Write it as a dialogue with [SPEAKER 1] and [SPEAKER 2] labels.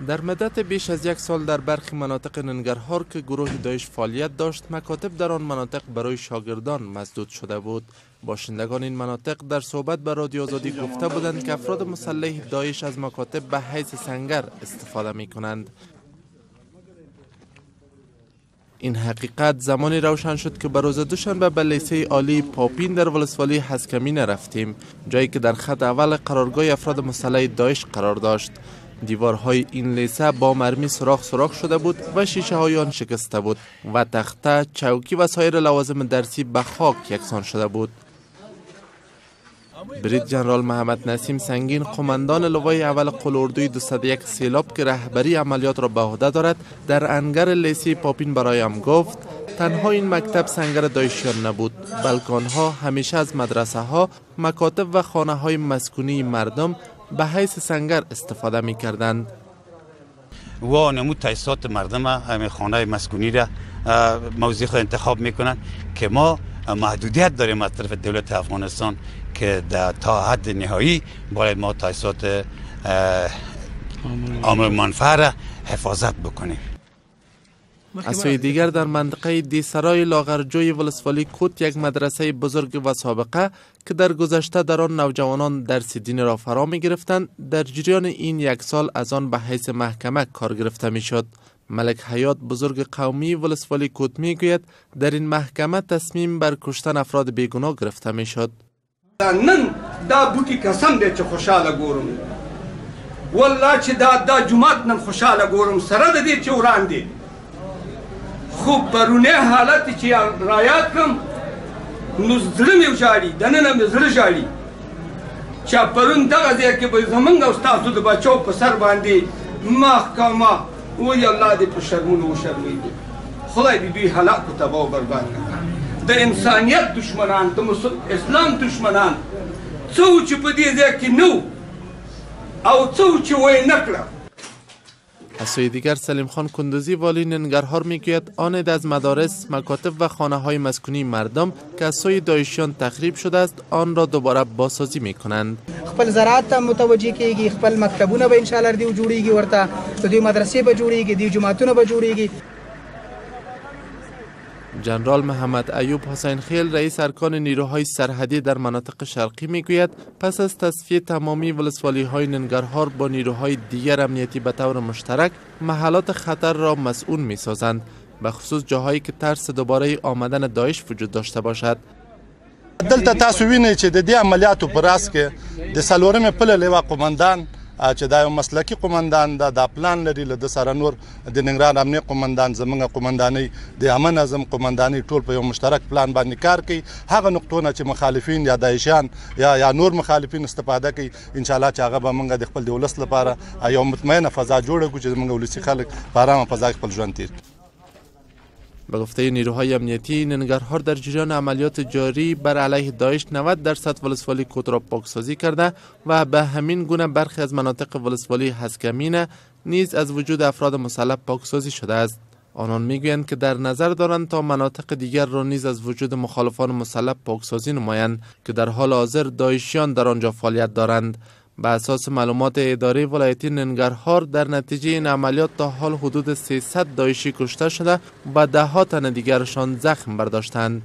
[SPEAKER 1] در مدت بیش از یک سال در برخی مناطق ننگرهار که گروه داعش فعالیت داشت، مکاتب در آن مناطق برای شاگردان مسدود شده بود. باشندگان این مناطق در صحبت با رادیو آزادی گفته بودند که افراد مسلح داعش از مکاتب به حیث سنگر استفاده می کنند. این حقیقت زمانی روشن شد که به روز دوشنبه به لیسه عالی پاپین در ولسوالی هسکمینه رفتیم، جایی که در خط اول قرارگاه افراد مسلح داعش قرار داشت. دیوارهای این لیسه با مرمی سوراخ سوراخ شده بود و شیشه های آن شکسته بود و تخته، چوکی و سایر لوازم درسی به خاک یکسان شده بود. برید جنرال محمد نسیم سنگین، قماندان لوای اول قول اردوی 201 سیلاب که رهبری عملیات را به عهده دارد، در انگر لیسه پاپین برایم گفت تنها این مکتب سنگر داعشیان نبود، بلکه آنها همیشه از مدرسه ها، مکاتب و خانه های مسکونی مردم به حیث سنگر استفاده می کردند.
[SPEAKER 2] و نمود تاسیسات مردم همه خانه مسکونی را موضع خود انتخاب می کنند که ما محدودیت داریم از طرف دولت افغانستان که تا حد نهایی باید ما تاسیسات عام منفعه را حفاظت بکنیم.
[SPEAKER 1] از سوی دیگر در منطقه دیسرای لاغرجوی ولسوالی کوت یک مدرسه بزرگ و سابقه که در گذشته در آن نوجوانان درس دین را فرا می گرفتند، در جریان این یک سال از آن به حیث محکمه کار گرفته می شد. ملک حیات بزرگ قومی ولسوالی کوت می گوید در این محکمه تصمیم بر کشتن افراد بیگناه گرفته می شد.
[SPEAKER 3] نن دا بوټي قسم دی چې خوشحاله ګورم، والله چې دا جومات نن خوشحاله ګورم، سره د دې چې وران دی، خو پرونی حالت چې رایاد کړم نو زړه مې وژاړي، دننه مې زړه ژاړي چې پرون دغه ځای کې به زمونږ او ستاسو د بچو په سر باندې محکمه وایي، الله دې په شرمونو وشرمېږي، خدای دې دوی هلاک و تباه و برباد کړي. د انسانیت دشمنان، د اسلام دشمنان څه و چې په دې ځای کې نه وو او څه و چې ویې نه کړه.
[SPEAKER 1] از سوی دیگر سلیم خان کندوزی والی ننگرهار میگوید آن عده از مدارس، مکاتب و خانه های مسکونی مردم که از سوی داعشیان تخریب شده است آن را دوباره بازسازی میکنند.
[SPEAKER 4] خپل زراعت ته متوجه کیږي، خپل مکتبونه به ان شاء الله دیو جوړیږي، ورته د دوی مدرسې به جوړیږي، دوی جوماتونه به جوړیږي.
[SPEAKER 1] جنرال محمد ایوب حسین خیل رئیس ارکان نیروهای سرحدی در مناطق شرقی میگوید پس از تصفیه تمامی ولسوالی های ننگرهار با نیروهای دیگر امنیتی به طور مشترک محلات خطر را مسئول میسازند، به خصوص جاهایی که ترس دوباره آمدن داعش وجود داشته باشد.
[SPEAKER 5] دلته تاسو وینئ چې د دې عملیاتو په راس کې د څلورمې پله لوا قومندان چې دا یو مسلکي قومندان ده، دا پلان لري، له ده سره نور د ننګرهار امنیه قومندان، زمونږ قومندانۍ، د عامه نظم قومندانۍ ټول په یو مشترک پلان باندې کار کوي. هغه نقطو نه چې مخالفین یا داعشیان یا نور مخالفین استفاده کوي، انشاءالله چې هغه به موږ د خپل د ولس لپاره یو مطمئنه فضا جوړه کړو چې زمونږ ولسي خلک په ارامه فضا کې خپل ژوند تیر کړي.
[SPEAKER 1] به گفته نیروهای امنیتی ننگرهار در جریان عملیات جاری بر علیه داعش 90% ولسوالی کوت را پاکسازی کرده و به همین گونه برخی از مناطق ولسوالی هسکمینه نیز از وجود افراد مسلح پاکسازی شده است. آنان میگویند که در نظر دارند تا مناطق دیگر را نیز از وجود مخالفان مسلح پاکسازی نمایند که در حال حاضر داعشیان در آنجا فعالیت دارند. به اساس معلومات اداره ولایتی ننگرهار در نتیجه این عملیات تا حال حدود 300 داعشی کشته شده و ده ها تن دیگرشان زخم برداشتند.